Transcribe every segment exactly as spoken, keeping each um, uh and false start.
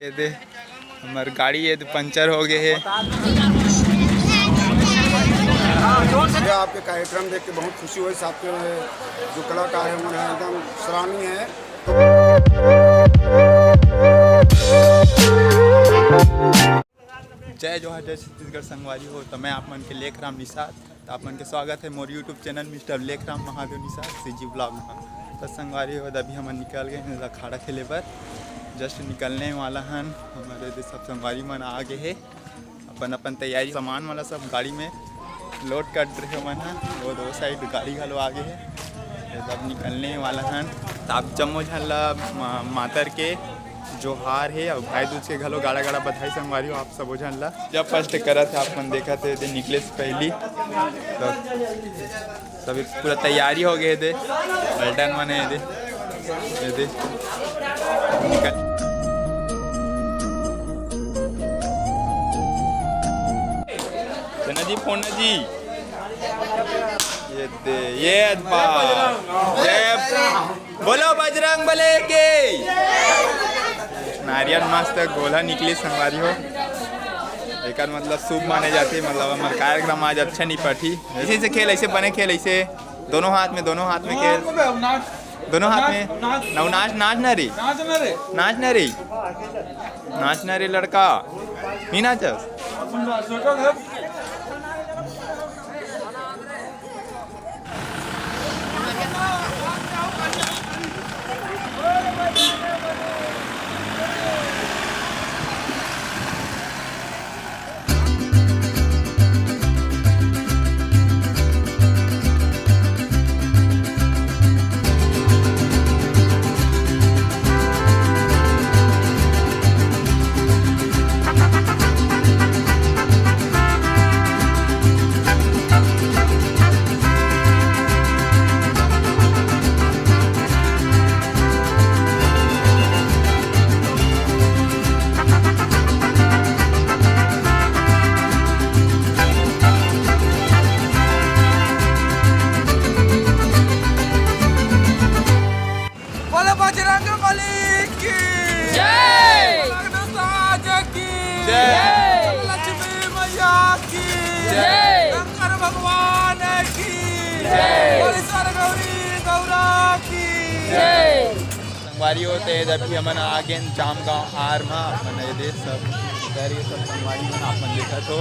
ये दे, हमर गाड़ी ये दे पंचर हो गए हे। मुझे आपके कार्यक्रम देख के बहुत खुशी हुई। आपके जो कलाकार हैं, उन्हें एकदम सराहनीय है। जय जोहार, जय छत्तीसगढ़ संगवारी हो। तो मैं आप मन के लेखराम निषाद, तो आप मन के स्वागत है मोर YouTube channel mister Lekhram Mahadev Nishad CG vlog में। तो संगवारी हो, अभी हमन निकल गए हैं अखाड़ा खेले बर। जस्ट निकलने वाला हन, हमारे दे सब संगवारी मन आ गए हैं, अपन अपन तैयारी सामान वाला सब गाड़ी में लोड कर रहे मन ह। वो दो साइड गाड़ी घलो आ गए हैं, ये सब निकलने वाला हन। तो आप जम्मो झन ला मा-, मातर के जोहार हे और भाई दूज के घलो गाड़ा गाड़ा बधाई संगवारी हो आप सबो झन ला। जब फर्स्ट करत हे, आप मन देखत हे, दे निकले से पहली तो सब पूरा तैयारी हो गए दे, पलटन मन हे दे, ये दे निकल। चना जी, फोन जी, ये दे, ये अदबा। जय बोलो बजरंग बले के। नारियल मस्त गोला निकली संगवारी हो, एकर मतलब शुभ माने जाथे, मतलब हमर कार्यक्रम आज अच्छा निपटही। ऐसे ऐसे खेल, ऐसे बने खेल, ऐसे दोनों हाथ में, दोनों हाथ में खेल, दोनों हाथ में। नवनाश, नाच ना रे, नाच ना रे, नाच ना रे लड़का, नहीं नाचस। बोलो बजरंग बली की जय। भोलेनाथ की जय। लक्ष्मी मैया की जय। शंकर भगवान की जय। बोलो शंकर गौरी गौरा की जय। संगवारी हो, तो अभी हमन आ गेन जामगांव हार मा, अपन ये दे सब इधर ये सब संगवारी मन अपन देखत हो।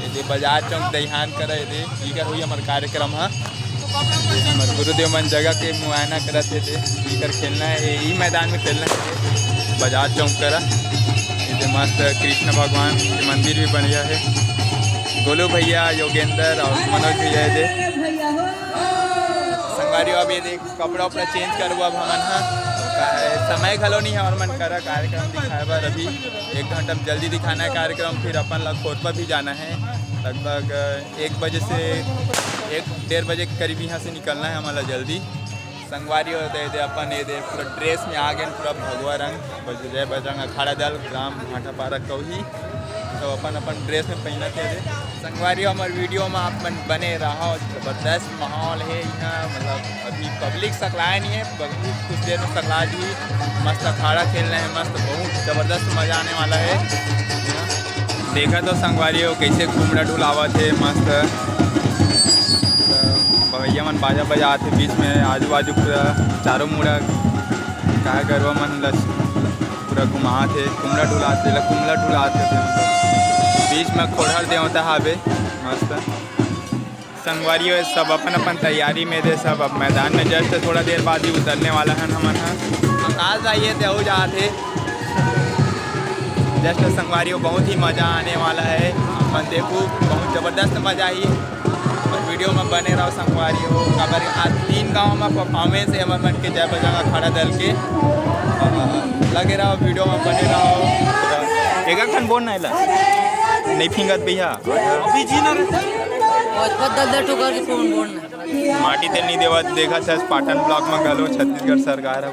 ये दे बाजार चौक दईहान करा, ये दे इकर हुई हमर कार्यक्रम हा। हमर गुरुदेव मन जगह के मुआयना करत हे, दे इकर खेलना है, यही मैदान में खेलना है बाजार चौक करा। ये दे मस्त कृष्ण भगवान के मंदिर भी बढ़िया है। गोलू भैया, योगेंद्र और मनोज भैया ये दे संगवारी हो, अब ये देख कपड़ा उपड़ा चेंज करबो अब हमन ह। अब का है, समय घलो नहीं है और मन करा कार्यक्रम दिखाए बर। अभी एक घंटा में जल्दी दिखाना है कार्यक्रम, फिर अपन ला खोरपा भी जाना है। लगभग एक बजे से, एक डेढ़ बजे के करीब यहाँ से निकलना है हमन ला जल्दी। संगवारी हो, दे दे अपन ये दे पूरा ड्रेस में आ गए, पूरा भगवा रंग, बज-, जय बजरंग अखाड़ा दल, ग्राम भाटापारा कौही। तो अपन अपन ड्रेस में पहनत हे दे। संगवारी हो, हमर वीडियो में आप मन बने रहो, जबरदस्त माहौल है यहाँ, मतलब अभी पब्लिक सकलाए नहीं है, पब्लिक कुछ देर में सकला जी। मस्त अखाड़ा खेलना है, मस्त बहुत जबरदस्त मजा आने वाला है। देखा तो संगवारी हो कैसे कुमड़ा ढुलावत है मस्त। तो भैया मन बाजा बजात है बीच में, आजू बाजू पूरा चारों मुड़ा कहा गरवा मन लस पूरा घुमात हे, कुमड़ा ढुलात हे, ला कुमड़ा ढुलात हे। बीच में खोड़हर देवता हावे मस्त। संगवारी हो, सब अपन अपन तैयारी में दे, सब अब मैदान में जस्ट थोड़ा देर बाद ही उतरने वाला हन हमन ह। आकाश भाई ये देहू जात हे जस्ट संगवारी हो, बहुत ही मजा आने वाला है। अपन देखू, बहुत जबरदस्त मजा आई। और वीडियो में बने रहो संगवारी हो, काबर आज तीन गांव में परफॉर्मेंस है हमर मन के जय बजरंग अखाड़ा दल के। लगे रहो वीडियो में, बने रहो। एकर खन बोल ना एला, नहीं फिंगत भैया। अभी जी ना रे। बहुत बहुत दल दल ठोकर के फोन बोलना। माटी तेल नहीं देवत, देखत हस पाटन ब्लॉक में घलो छत्तीसगढ़ सरकार ह।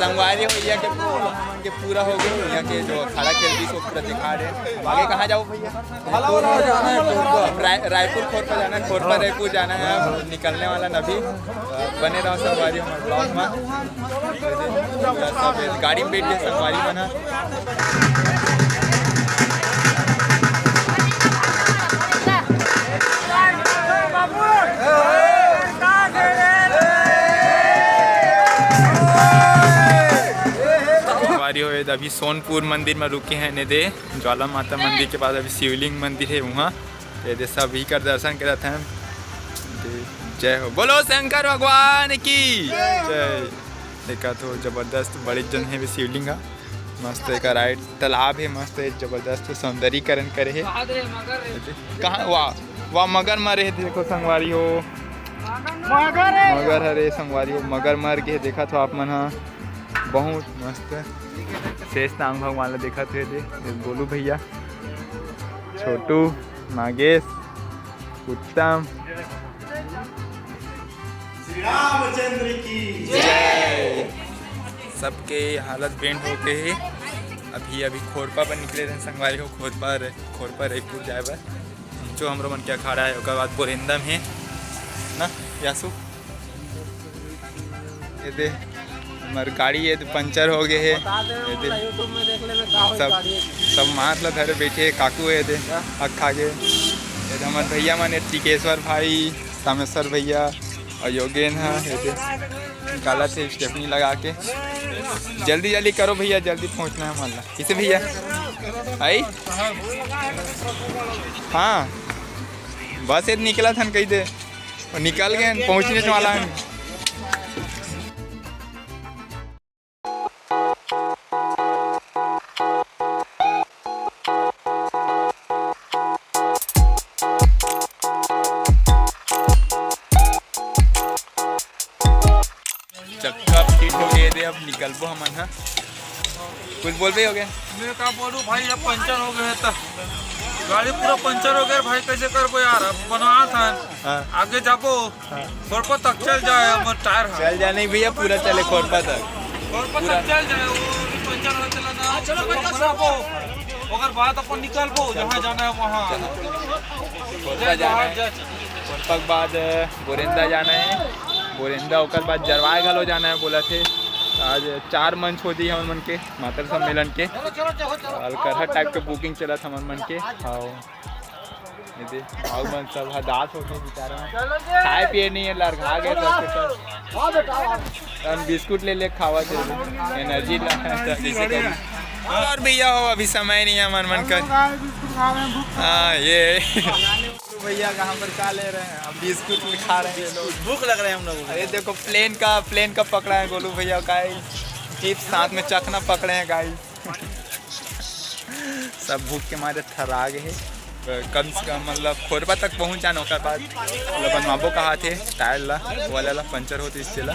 संगवारी हो, यहाँ के पूरा, हमन के पूरा हो गए। यहाँ के जो अखाड़ा खेल रही, वो पूरा दिखा रहे हैं। अब आगे कहाँ जाओ भैया? राय-, रायपुर खोरपा जाना है, खोरपा रायपुर जाना है। अब निकलने वाला नभी, बने रहो संगवारी हमर ब्लॉग में। सब गाड़ी में बैठ के संगवारी बना। संगवारी हो, अभी सोनपुर मंदिर में रुके हैं ने दे, ज्वाला माता मंदिर के बाद अभी शिवलिंग मंदिर है वहाँ। ये दे सब ही कर दर्शन करत हैं। जय हो, बोलो शंकर भगवान की जय। देखा तो जबरदस्त बड़े जन है शिवलिंग हा। मस्त एक राइट तालाब है, मस्त है, जबरदस्त सौंदर्यीकरण करे है। कहाँ? वाह वाह, मगर मरे है, देखो संगवारी हो। मगर हरे संगवारी हो, मगर मर के देखा तो आप मन हा। बहुत मस्त। शेष नांग भगवान ला देखत हुए दे, ये गोलू भैया, छोटू, नागेश, उत्तम। श्री रामचंद्र की जय। सबके हालत बेंड होके हे। अभी अभी खोरपा पर निकले रहे संगवारी हो, खोरपा, खोरपा रईपुर जाए बर। जो हमरो मन के अखाड़ा है, ओकर बाद बोरेंदा में ना यासु। ये दे, हमर गाड़ी ये दे पंचर हो गए है। ये दे, सब, सब माथ ला धरे बैठे है, काकू है दे, अखा के। ये दे, हमर भैया मन, ये टिकेश्वर भाई, सामेश्वर भैया और योगेन है। ये दे, निकालत है स्टेपनी लगा के। जल्दी जल्दी करो भैया, जल्दी पहुँचना है हमन ला। किसे भैया? आई? हाँ, बस ये निकला था, कही दे। और निकल गए, पहुंचने वाला है। चक्का फिट हो गए दे, अब निकलबो हमन हा। कुछ बोलबे हो गया? मैं का बोलूं भाई, अब पंचर हो गए त गाड़ी पूरा पंचर हो गया भाई, कैसे करबो यार? अब बनवा था, हाँ। आगे जाबो, हाँ। खोरपा तक चल जाए, हमर टायर हा। चल जाए नहीं भैया, पूरा चले खोरपा तक। खोरपा पूरा। तक चल जाए, वो भी पंचर हो चला ना। चलो, चलो, बनाबो। ओकर बाद अपन निकलबो, जहाँ जाना है वहाँ। खोरपा जाना है। जय जवान, जय। खोरपा के बाद बोरेंदा जाना है। बोरेंदा ओकर बाद जरवाए घलो जाना है बोला थे। आज चार मंच हो दी हमन मन के मातर सम्मेलन के। चलो, चलो, चलो, चलो। अलकरहा टाइप के बुकिंग चलत हमन मन के। हाँ। ये दे, आउ मन सब हदास हो गए बेचारा। खाए पिए नहीं है, लरघा गए तो। हम बिस्कुट ले ले खावा थे, एनर्जी ला है तो जैसे कभी। और भैया हो, अभी समय नहीं है हमन मन कर। हाँ, ये भैया कहाँ पर का ले रहे हैं, अब बिस्कुट खा रहे हैं लोग। भूख लग रहा है हम लोगों को। अरे देखो, प्लेन का, प्लेन का पकड़ा है गोलू भैया, गाइस। चिप्स साथ में चखना पकड़े हैं, गाइस। सब भूख के मारे थर्रा गए हे। कम से कम मतलब खोरबा तक पहुँच जाना, ओकर बाद मतलब बनवाबो कहा थे टायर ला, वो वाला ला पंचर होते इससे ला।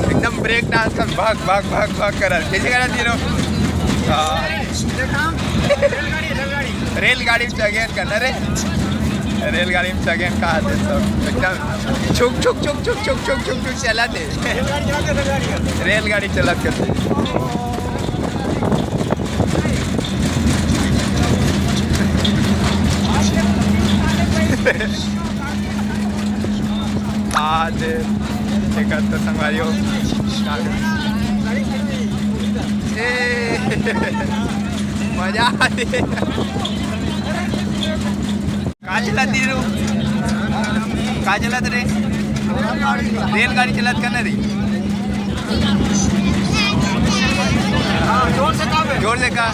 एकदम ब्रेक डांस कर, भाग भाग भाग भाग कर, कैसे करा तीनों? हाँ। रेलगाड़ी में चघेन करना रे, रेलगाड़ी में चघेन कहा थे सब एकदम छुक छुक छुक छुक छुक छुक छुक छुक चला थे। रेलगाड़ी चलत करते। आज एक तो संगवारी हो। ए, मजा आ रही है। का चलत रे? का चलत रे? रेलगाड़ी चलत का ना रे? जोर से का बे? जोर से का?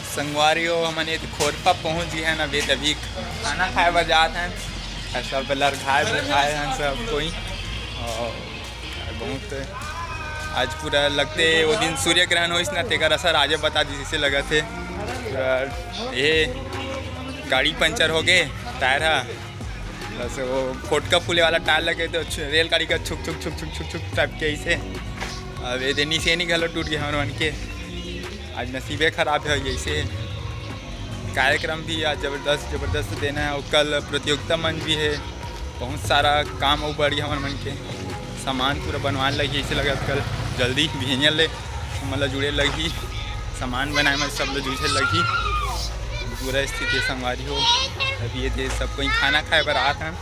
संगवारी हो, हमन ये खोरपा पहुंच गए हैं ना, अभी तभी खाना खाए बर जात हैं। और सब लरघाए बरघाए हैं सब कोई। और बहुत आज पूरा लगते वो दिन सूर्य ग्रहण होइस ना, तेकर असर आजे बता दी, जैसे लगत हे। पूरा ये गाड़ी पंचर हो गए, टायर हा, बस वो फोटका फूले वाला टायर लगे तो छु-, रेलगाड़ी का छुक छुक छुक छुक छुक छुक टाइप के ऐसे। अब ये दे निसेनी घलो टूट गए हमर मन के। आज नसीबे खराब है, ऐसे कार्यक्रम भी आज जबरदस्त जबरदस्त देना है। और कल प्रतियोगिता मंच भी है, बहुत सारा काम और बढ़ी हमर मन के। सामान पूरा बनवाए लगही, ऐसे लगत कल जल्दी बिहनिया ले हमन ला जुड़े लगही, सामान बनाए में सब ला जुझे लगही। पूरा स्थिति संगवारी हो, अभी ये दे सब कोई खाना खाए बर आत हन।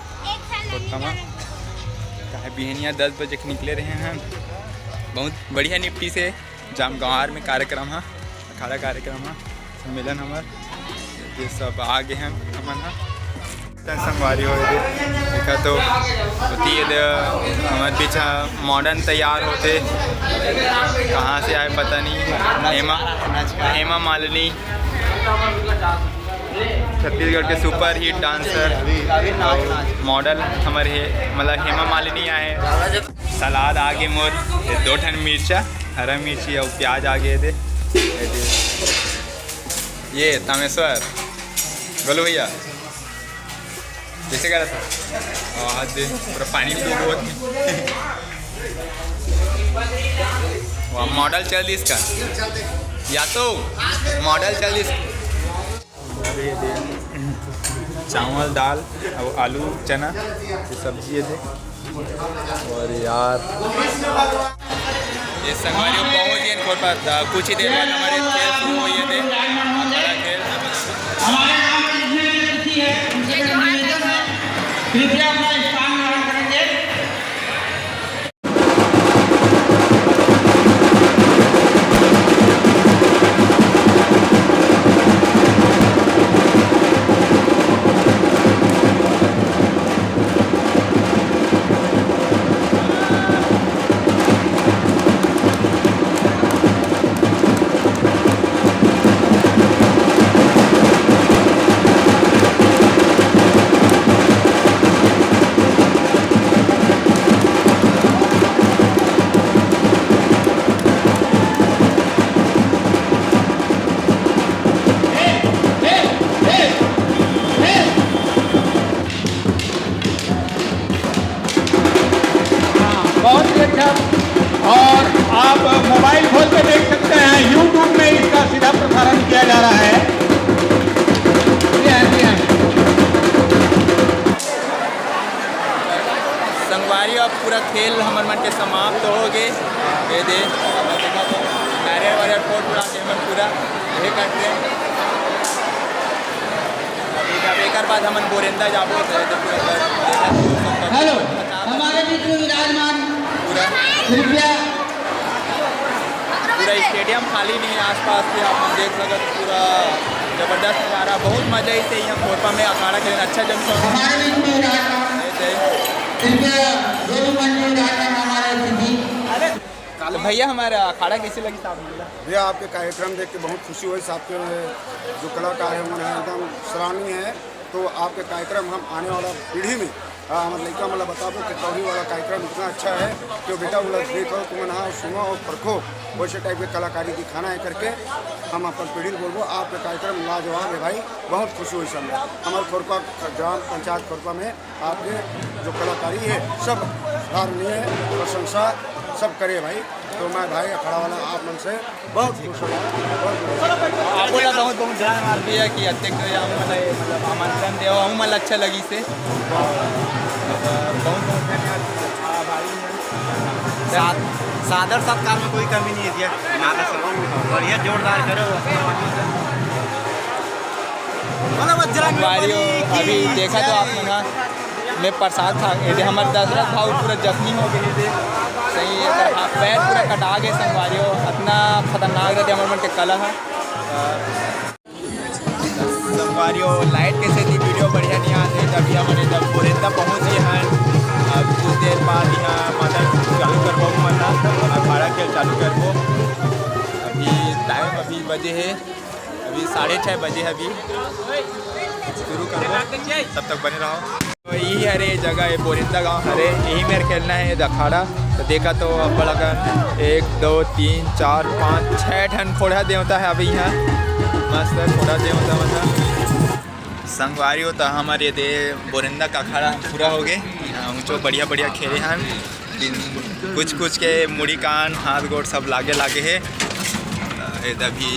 कोटका म काहे बिहनिया दस बजे के निकले रहे हैं। बहुत बढ़िया निपटी से जाम गंवार में कार्यक्रम ह, अखाड़ा कार्यक्रम ह, सम्मेलन हमर ये सब आ गे हैं हमन ह। तन संगवारी हो दे, देखा तो होती है दे, हमर पीछा मॉडर्न तैयार होते, कहाँ से आए पता नहीं। हेमा, हेमा मालिनी, छत्तीसगढ़ के सुपर हिट डांसर, मॉडल हमर हे, मतलब हेमा मालिनी आए। सलाद आगे मोर, ये दो ठन मिर्चा, हरा मिर्ची और प्याज आगे दे। ये तामेश्वर, गोलू भैया, कैसे करा था? और हाथ दे, पूरा पानी में डूबो। वाह, मॉडल चल दी इसका, या तो मॉडल चल दी इसका। चावल, दाल और आलू, चना, ये सब्जी है दे। और यार, ये संगवारी हो, पहुंच गए कोरपा। कुछ ही देर बाद हमारे खेल शुरू हुई है दे। हमारा खेल। कृपया अपना स्थान ग्रहण करेंगे। बहुत ही अच्छा। और आप मोबाइल खोल के देख सकते हैं, YouTube में इसका सीधा प्रसारण किया जा रहा है। जी हाँ, जी हाँ। संगवारी, अब पूरा खेल हमर मन के समाप्त हो गए। ये दे, नारियल वारियल फोड़ उड़ा के हमन पूरा ये करते हैं। अभी जब एकर बाद हमन बोरेंदा जाबो, तो ये दे पूरा कर, देखा तो सब हेलो, पचास हमारे बीच में विराजमान पूरा कृपया पूरा स्टेडियम खाली नहीं है आसपास के, आप मन देख सकत हो, पूरा जबरदस्त नज़ारा। बहुत मजा आई से यहाँ कोरपा में अखाड़ा खेले, अच्छा जम हमारे बीच में विराजमान कृपया गोलू मंजू विराजमान हमारे अतिथि। तो भैया, हमारा अखाड़ा कैसे लगी साहब? भैया, आपके कार्यक्रम देख के बहुत खुशी हुई। आपके जो कलाकार हैं, उन्होंने एकदम सराहनीय है। तो आपके कार्यक्रम हम आने वाला पीढ़ी में, आ, हमारे लड़का मतलब बताबो कि कौड़ी वाला कार्यक्रम इतना अच्छा है कि बेटा वो लोग देखो, तुम ना सुनो और परखो, वैसे टाइप के कलाकारी दिखाना है करके हम अपन पीढ़ी को बोलबो। आपके कार्यक्रम लाजवाब है भाई, बहुत खुशी हुई सब। हमारे खोरपा ग्राम पंचायत खोरपा में आपके जो कलाकारी है, सब सराहनीय, प्रशंसा सब करे भाई। तो मैं भाई अखाड़ा वाला आप मन से बहुत खुश हूँ, बहुत खुश हूँ। आप बोला बहुत बहुत धन्यवाद भैया कि अत्यंत हम मतलब आमंत्रण दे, हम मन अच्छा लगी से। बहुत बहुत धन्यवाद। आभारी हूँ। साद-, सादर सत्कार में कोई कमी नहीं है भैया। बढ़िया जोरदार करो। संगवारी हो, अभी देखा तो आप मन ह, मैं प्रसाद खा, ये दे हमर दशरथ भाऊ पूरा जख्मी हो गए थे। सही है, हाथ पैर पूरा कटा गए संगवारी हो, इतना खतरनाक रहते हमर मन के कला है। संगवारी हो, लाइट के सेती वीडियो बढ़िया नहीं आते, तभी हमन जब बोरेंदा पहुँच गए हैं। अब कुछ देर बाद यहाँ मतलब चालू करबो, मतलब अखाड़ा खेल चालू करबो। अभी टाइम अभी बजे है, अभी साढ़े छः बजे है, अभी शुरू करबो, तब तक बने रहो। तो यही हरे जगह है, बोरिंदा गांव हरे, यही मेर खेलना है अखाड़ा। तो देखा तो अब्बड़ अकन एक, दो, तीन, चार, पाँच, छः ठन खोड़ा देवता है अभी यहाँ। मस्त खोड़ा देवता मतलब। संगवारी हो तो हमर ये दे बोरिंदा का अखाड़ा पूरा हो गए। यहाँ ऊँचो बढ़िया बढ़िया खेले हन। कुछ कुछ के मुड़ी कान हाथ गोड़ सब लागे लागे है। ये दे अभी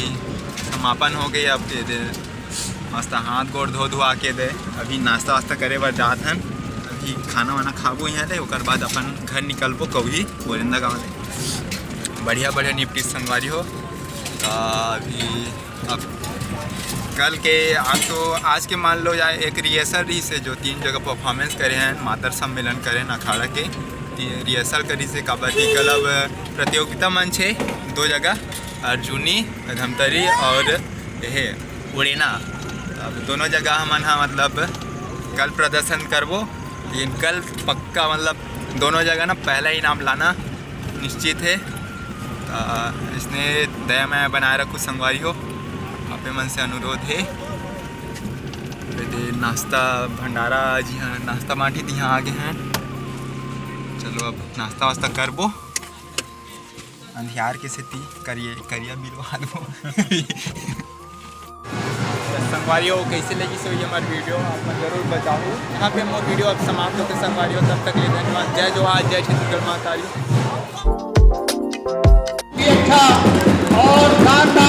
समापन हो गए। अब ये दे मस्त हाथ गोड़ धो धुआ के दे अभी नाश्ता वास्ता करे बर जात हन। खाना वाना खाबो यहाँ ले, ओकर बाद अपन घर निकलबो कौही, बोरेंदा गाँव ले। बढ़िया बढ़िया निपटी संगवारी हो। त अभी अब कल के, आज तो, आज के मान लो जाए, एक रिहर्सल रहिस हे, जो तीन जगह परफॉर्मेंस करे हैं, मातर सम्मेलन करे हैं अखाड़ा के, ती-, रिहर्सल करिस हे, काबर कि कल अब प्रतियोगिता मंच हे दो जगह, अर्जुनी धमतरी और हे उड़ेना। अब दोनों जगह हमन हा मतलब कल प्रदर्शन करबो, लेकिन कल पक्का मतलब दोनों जगह ना पहला इनाम लाना निश्चित हे। त इसने दया माया बनाए रखो संगवारी हो, आपे मन से अनुरोध हे। ये दे नाश्ता भंडारा जी, हाँ, नाश्ता बांटी दिहा आगे हैं। चलो अब नाश्ता वास्ता करबो। अंधियार के सेती करिए, करिया बिलवा दो। संगवारी हो, कैसे लगिस हे हमार वीडियो, आप मन जरूर बताओ। यहाँ पे मोर वीडियो अब समाप्त होते संगवारी हो, तब तक ले धन्यवाद। जय जोहार, जय छत्तीसगढ़ महतारी। अच्छा और शानदार